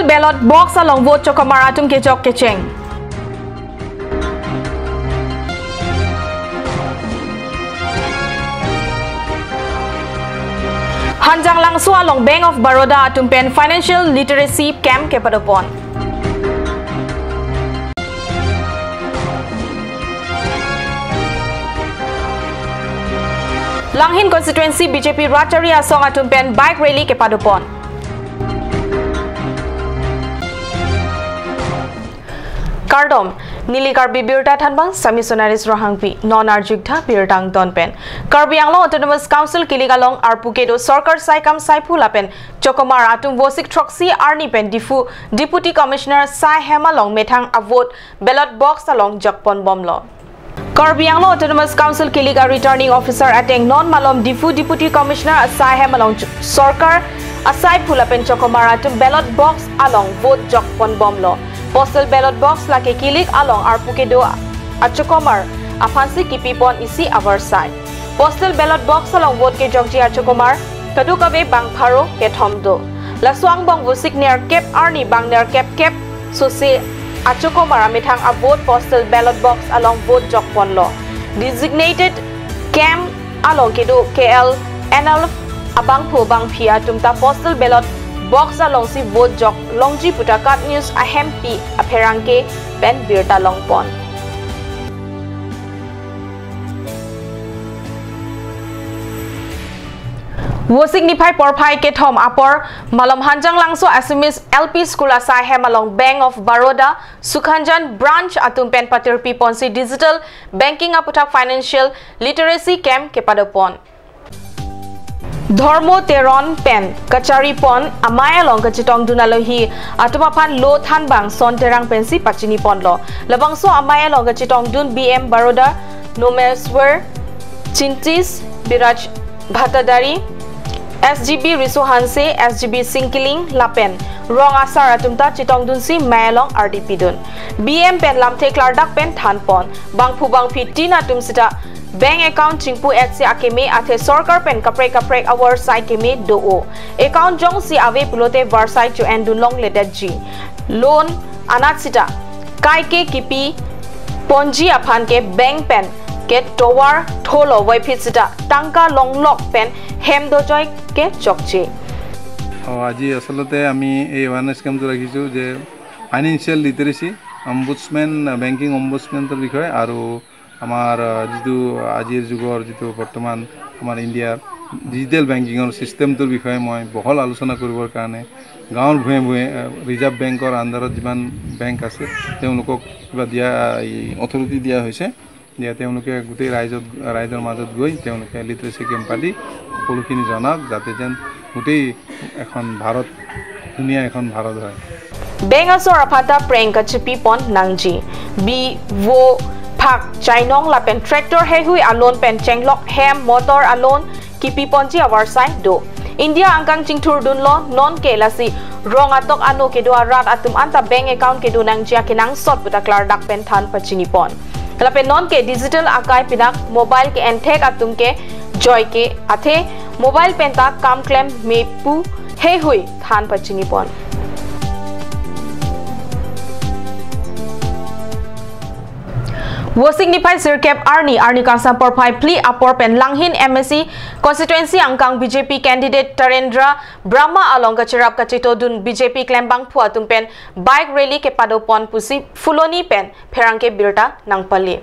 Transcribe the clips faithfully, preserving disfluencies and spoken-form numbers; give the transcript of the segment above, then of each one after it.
Ballot box along vote chokomar atum kejok kecheng. Hanjanglangso along Bank of Baroda atum pen financial literacy camp kepadopon. Langhin constituency B J P rat chari asong atum pen bike rally kepadopon. Kardom, neli Karbi Birta thanbang, Sami Sonaris Rohangpi, non arjutha birta angton pen. Karbi Anglong Autonomous Council kilik along arpu kedo sorkar saikam saiphu lapen chokomar atum Vosik throksi arni pen Diphu Deputy Commissioner asai hem along methang avote ballot box along jokponbomlo. Karbi Anglong Autonomous Council kilik a returning officer ateng non malom Diphu Deputy Commissioner asai hem along ch-, sorkar asaiphu lapen chokomar atum ballot box along vote jokponbomlo. Postal ballot box lake kilik along arpu kedo achokomar aphansi kipipon isi avarsai. Postal ballot box along vote kejokji achokomar kadokave bang pharo kethom do. Laso angbong Vosik nerkep arni bang nerkep kep sose achokomar amethang avote postal ballot box along vote jokponlo. Designated camp along kedo K L N L abangphu bangphi atum ta postal ballot box alongsi vote joklongji puta KAT News ahempi apherangke pen birta longpon. Vosik niphai porphai kethom apor malom Hanjanglangso Assamese L P School asai hem along Bank of Baroda Sukhanjan branch atum pen patirpiponsi digital banking aputhak financial literacy camp kepadopon. Dhormo Teron pen kacharipon amei along kachetongdun alohi atum aphan lo thanbang Son Terang pensi pachiniponlo. Labangso amei along kachetongdun B M Baroda Nomeswar Chintis, Biraj Bhattadari, S G B Riso Hanse, S G B Singkiling lapen rong asar atum ta chetongdunsi mei along ardi pidun. B M pen lamthe klardak pen thanpon. Bangphu bangphi tin atum sita bank account chingpu etsi akeme athe sorkar pen kaprek kaprek avarsai keme do-o. Account jongsi ave pulote varsai cho-endun longledetji. Loan anat sita kaike kipiponji aphan ke bank pen ke tovar tholo voiphit sita tangka longlok pen hem dojoi ke chokche. অ, আজি আচলতে আমি এই এৱেৰনেছ কেম্পটো ৰাখিছোঁ যে ফাইনেন্সিয়েল লিটাৰেচি, অম্বুডছমেন, বেংকিং অম্বুডছমেনৰ বিষয়ে আৰু আমাৰ, আ, যিটো আজিৰ যুগৰ যিটো বৰ্তমান আমাৰ ইণ্ডিয়াৰ ডিজিটেল বেংকিঙৰ ছিষ্টেমটোৰ বিষয়ে মই বহল আলোচনা কৰিবৰ কাৰণে গাঁৱৰ ভূঞে ভূঞে, আ, ৰিজাৰ্ভ বেংকৰ আণ্ডাৰত যিমান বেংক আছে তেওঁলোকক কিবা দিয়া, এই অথৰিটি দিয়া হৈছে। দিয়া তেওঁলোকে গোটেই ৰাইজত, ৰাইজৰ মাজত গৈ তেওঁলোকে লিটাৰেচি কেম্প পাতি সকলোখিনি জনাওক, যাতে যেন গোটেই এখন ভাৰত, ধুনীয়া এখন ভাৰত হয়। Bank asor aphan ta preng kachepipon nangji. Bi vo phak chainong lapen tractor heihui a-loan pen chenglok hem motor a-loan kipiponji avarsai do. India angkang chingthurdunlo nonke lasi rong atok ano kedo arat atum anta bank account kedo nangji akenangsot puta klardak pen than pachinipon. Lapen nonke digital akai pinak mobile ke enthek atum ke joike athe mobile pen ta kam klem me pu heihui than pachinipon. Vosik niphai sirkep arni, arni kangsam porphai phli apor pen Langhin M A C constituency angkang B J P candidate Tarendra Brahma along kacherap kachetongdun B J P klembangphu atum pen bike rally kepadopon pusi Phuloni pen pherangke birta nangpali.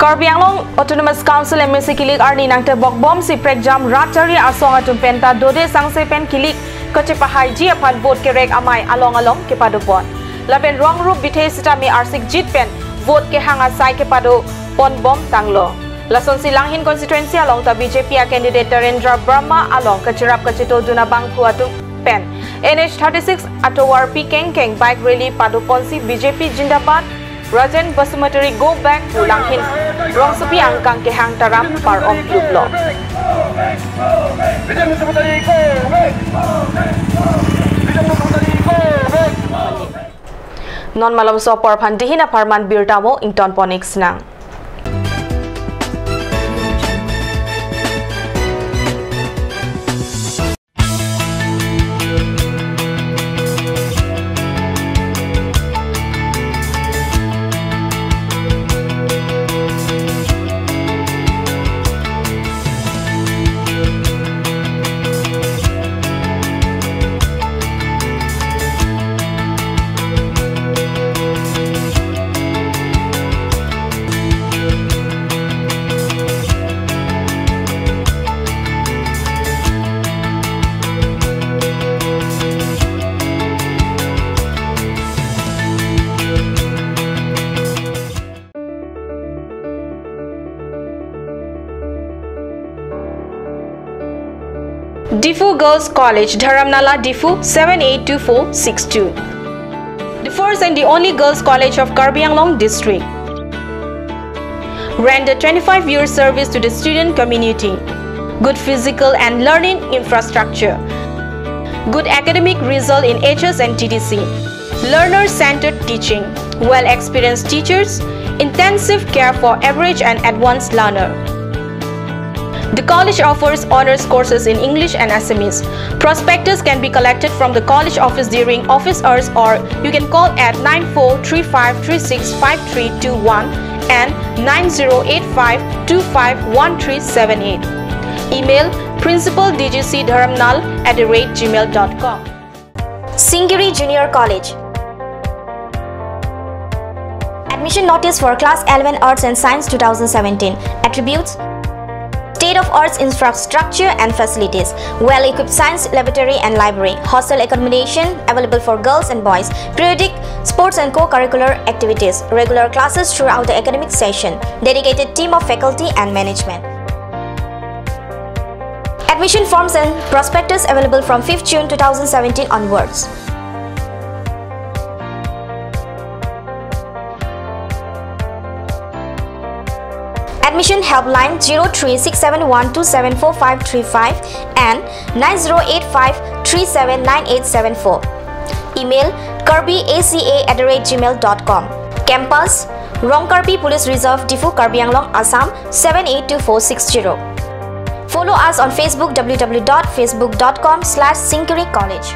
Karbi Anglong Autonomous Council M A C kilik arni nangtebok bomsi prekjam rat chari asong atum penta dode sangse pen kilik kachepahaiji aphan vote kerek amei along along kepadopon. Lapen rong rup bithe sitame arsikjit pen vote kehang asai kepadoponbom tanglo. Lasonsi Langhin constituency along ta B J P a candidate Tarendra Brahma along kacherap kachetongdun abangphu atum pen N H thirty-six atovarpi kengkeng bike rally padoponsi B J P Jindabad, Rajen Basumatary go back pu Langhin rongsopi angkang kehang taram par-om kluplo. Non malomso apor aphan dihin apharman birta mo ingtonpon-ik sinang. Diphu Girls College, Dharamnala, Diphu, seven eight two four six two. The first and the only girls' college of Karbi Anglong district. Render twenty-five years service to the student community. Good physical and learning infrastructure. Good academic result in H S and T T C. Learner-centered teaching. Well-experienced teachers. Intensive care for average and advanced learner. The college offers honors courses in English and Assamese. Prospectus can be collected from the college office during office hours, or you can call at nine four three five three six five three two one and nine zero eight five two five one three seven eight. Email principal D G C dharamnal at the rate gmail dot com. Singiri Junior College. Admission notice for class eleven Arts and Science two thousand seventeen. Attributes: state of arts infrastructure and facilities, well-equipped science laboratory and library, hostel accommodation available for girls and boys, periodic sports and co-curricular activities, regular classes throughout the academic session, dedicated team of faculty and management. Admission forms and prospectus available from fifth June two thousand seventeen onwards. Admission helpline zero three six seven one two seven four five three five and nine zero eight five three seven nine eight seven four. Email karbi A C A at the rate gmail dot com. Campus: Rongkarbi Police Reserve, Diphu, Karbi Anglong, Assam, seven eight two four six zero. Follow us on Facebook, W W W dot facebook dot com slash singiri college.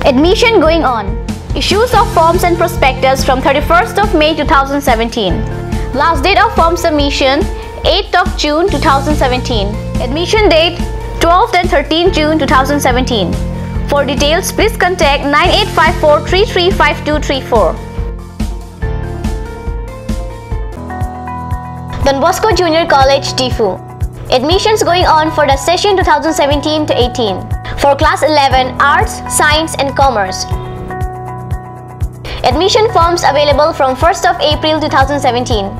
Admission going on. Issues of forms and prospectus from thirty-first of May two thousand seventeen. Last date of form submission, eighth of June two thousand seventeen. Admission date, twelfth and thirteenth June two thousand seventeen. For details, please contact nine eight five four three three five two three four. Don Bosco Junior College, Diphu. Admissions going on for the session two thousand seventeen to eighteen for class eleven, Arts, Science and Commerce. Admission forms available from first of April two thousand seventeen.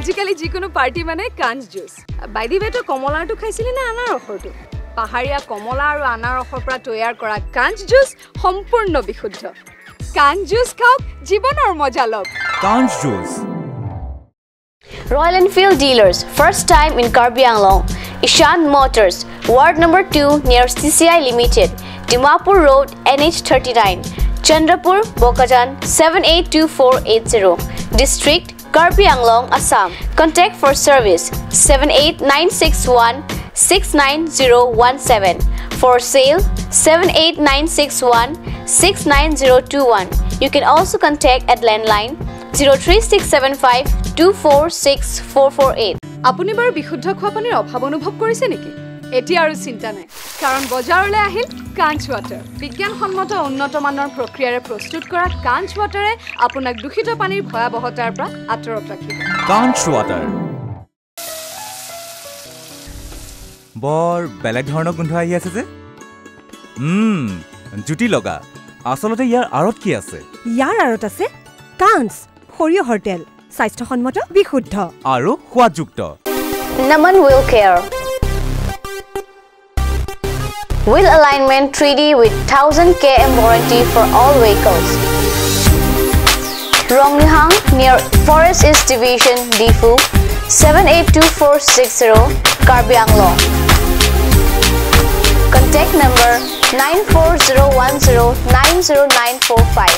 আজিকালি যিকোনো পাৰ্টি মানে কাঞ্চ juice. By the ৱে, তই কমলাৰটো খাইছিলি নে আনাৰসৰটো? পাহাৰীয়া কমলা আৰু আনাৰসৰ পৰা তৈয়াৰ কৰা কাঞ্চ জুচ সম্পূৰ্ণ বিশুদ্ধ। কাঞ্চ জুচ খাওক, জীৱনৰ মজা লওক। Kanch Juice. Royal Enfield dealers, first time in Karbi Anglong. Ishan Motors, Ward number two, near C C I Limited, Dimapur Road, N H thirty-nine, Chandrapur, Bokajan, seven eight two four eight zero. District, Karbi Anglong, Assam. Contact for service, seven eight nine six one six nine zero one seven. For sale, seven eight nine six one six nine zero two one. You can also contact at landline zero three six seven five two four six four four eight. আপুনি বাৰু বিশুদ্ধ খোৱা পানীৰ অভাৱ অনুভৱ কৰিছে নেকি? এতিয়া আৰু চিন্তা নাই, কাৰণ বজাৰলৈ আহিল কাঞ্চ ৱাটাৰ। বিজ্ঞানসন্মত উন্নত মানৰ প্ৰক্ৰিয়াৰে প্ৰস্তুত কৰা কাঞ্চ ৱাটাৰে আপোনাক দূষিত পানীৰ ভয়াৱহতাৰ পৰা আঁতৰত ৰাখিব। Kanch Water. বৰ বেলেগ ধৰণৰ গোন্ধ আহি আছে যে। উম, জুতি লগা। আচলতে ইয়াৰ আঁৰত কি আছে? ইয়াৰ আঁৰত আছে কাঞ্চ সৰিয়হৰ তেল, স্বাস্থ্যসন্মত, বিশুদ্ধ আৰু সোৱাদযুক্ত। Naman Wheel Care. Wheel alignment three D with thousand K M warranty for all vehicles. Rongnihang near Forest East Division, Diphu, seven eight two four six zero, Karbi Anglong. Contact number nine four zero one zero nine zero nine four five.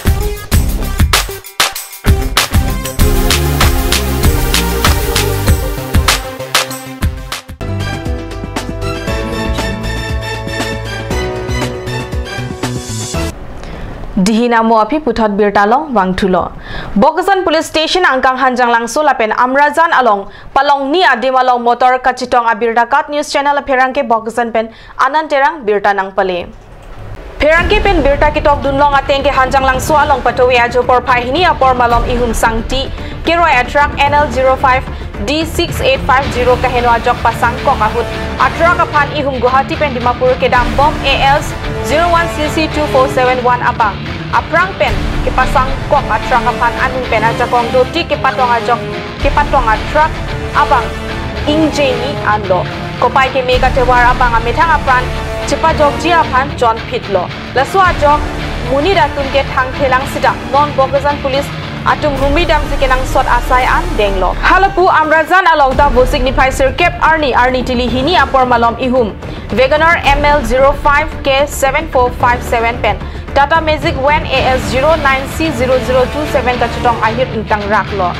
Dihin amo aphi puthot birta along vangthulo. Bokajan Police Station angkang Hanjanglangso lapen Amrajan along palongni adim along motor kachetong abirta KAT News Channel apherangke Bokajan pen Anand Terang birta nangpale. Pherangke pen birta ketokdun long ateng ke Hanjanglangso along patowe ajo porphai hini apor malom ihum sangti keroi a truck N L zero five D six eight five zero kaheno ajok pasangkok ahut a truck aphan ihum Guwahati pen Dimapur kedambom A S zero one C C two four seven one abang aphrang pen kepasangkok a truck aphan aning pen ajakong dotik kepatong ajok kepatong a truck abang ingjeni anlo. Kopai keme katovar abang amethang apran chepajokji aphan chonphitlo. Laso ajok monit atum ke thangthelang sita non Bokajan Police atum humri damsi kenangsot asai an denglo. Halapu Amrajan along ta Vosik niphai sirkep arni, arni tili hini apor malom ihum WagonR M L zero five K seven four five seven pen Tata Magic Van A S zero nine C zero zero two seven kachetong ahir ingtangraklo.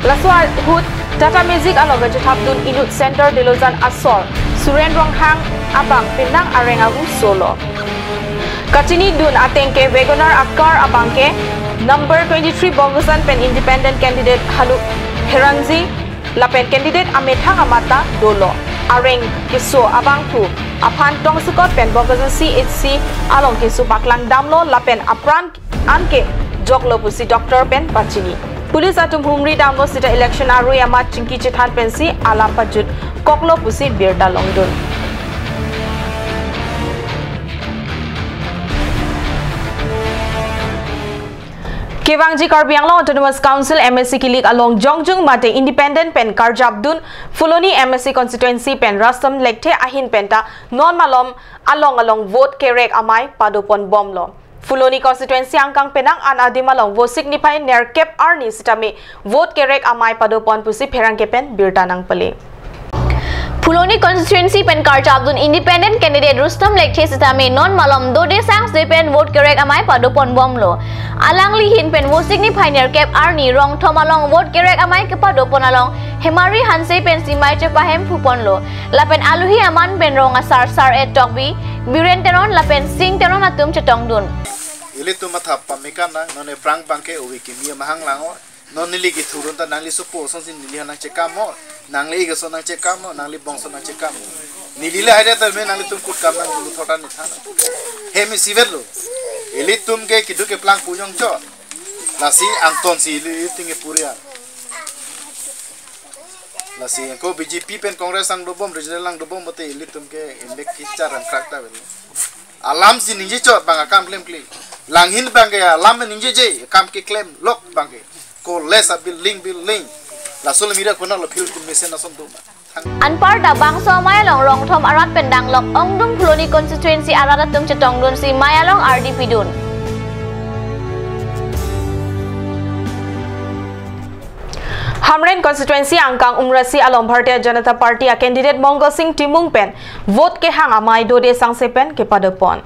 Laso ahut Tata Magic along kachethapdun inut Center Delojan asor Suren Ronghang abang penang areng avu solo. Kachinidun ateng ke WagonR a car abang ke number twenty-three Bokajan pen independent candidate Hanu Heranji lapen candidate amethang amat ta dolo. Areng keso abangphu aphan tongsekot pen Bokajan C H C along keso paklang damlo lapen apran anke joklo pusi doctor pen pachini. Police atum humri damlo sita election arui amat chingki chethan pensi alam pajut koklo pusi birta longdun. Kevangji Karbi Anglong Autonomous Council M A C kilik along jongjung mate independent pen karjapdun Phuloni M A C constituency pen Rustom Lekthe ahin penta non malom along along vote kerek amei padopon bomlo. Phuloni constituency angkang penang an adim along Vosik niphai nerkep arni sitame vote kerek amei padopon pusi pherangke pen birta nangpale. Phuloni constituency pen karjapdun independent candidate Rustom Lekthe sitame non malom dode sangse pen vote kerek amei padopon bomlo. Alangli ahin pen Vosik niphai nerkep arni Rongthom along vote kerek amei kepadopon along Hemari Hanse pensi mei chepahemphunponlo. Lapen aluhi aman pen rong asar Sar-et Tokbi, Biren Teron lapen Sing Teron atum chetongdun. Ilitum matha pameka nang, non aphrang abangke ove kimi amahang lang-o. Non neli kethurun ta nangli sopo asonsi neli ha nangchekam-o, nangli ik ason nangchekam-o, nangli bong ason nangchekam-o. Neli le haida ta me nanglitum kut kam nang dulu thotan ni than. Hem isivetlo. Ilitum ke keduk keplang pu jongchot. Lasi angtonsi ilitum ke purian. Lasi ko B J P pen Congress angdobom, regional angdobom mate ilitum ke imbek kichar angkrak ta vel. Alamsi ningje chot abang akam klemkle. Langhin abangke alam ningjeje, akam keklem lok abangke. College a building building. Laso le mira konatlo field tum mesen ason do. Anparta bangso amei along Rongthom arat pen danglok ongdung Phuloni constituency arat atum chetongdunsi mei along ardi pidun. Hamren constituency angkang Umrasi along Bharatiya Janata Party a candidate Mongal Singh Timung pen vote kehang amei dode sangse pen kepadopon.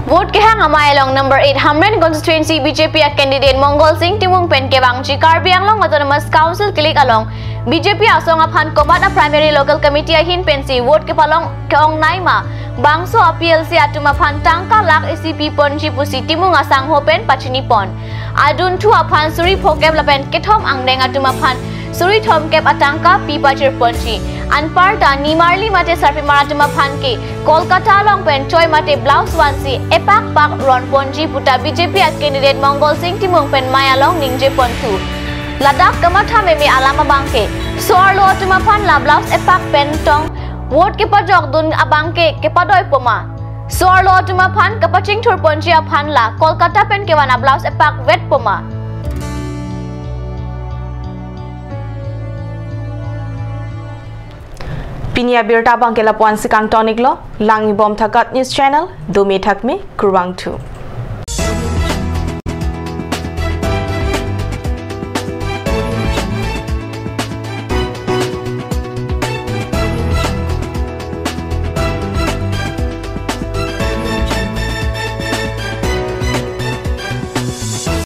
Vote kehang amei along number eight Hamren constituency B J P a candidate Mongal Singh Timung pen kevangji Karbi Anglong Autonomous Council kilik along B J P asong aphan komat a primary local committee ahin pensi vote kepalong ke-ongnei ma, bangso a P L C atum aphan tangka lakh isi piponji pusi Timung asangho pen pachinipon. Adunthu aphan suri phokep lapen kethom angdeng atum aphan suri thomkep atangka pi pachirponji. Anparta nimarli mate sarpimar atum aphan ke Kolkata along pen choi mate blouse vansi epakpak ronponji puta B J P a candidate Mongal Singh Timung pen mei along ningjeponthu. Ladak kamatha meme alam abangke, so-arlo atum aphan la blouse epak pen tong vote kepajokdun abangke kepadoipoma. So-arlo atum aphan kapachingthurponji aphan la Kolkata pen kevan a blouse epak vetpoma. Pini abirta abangke lapu-ansi kangtoniklo, langbom tha KAT News Channel, dome thakme, kurvangthu.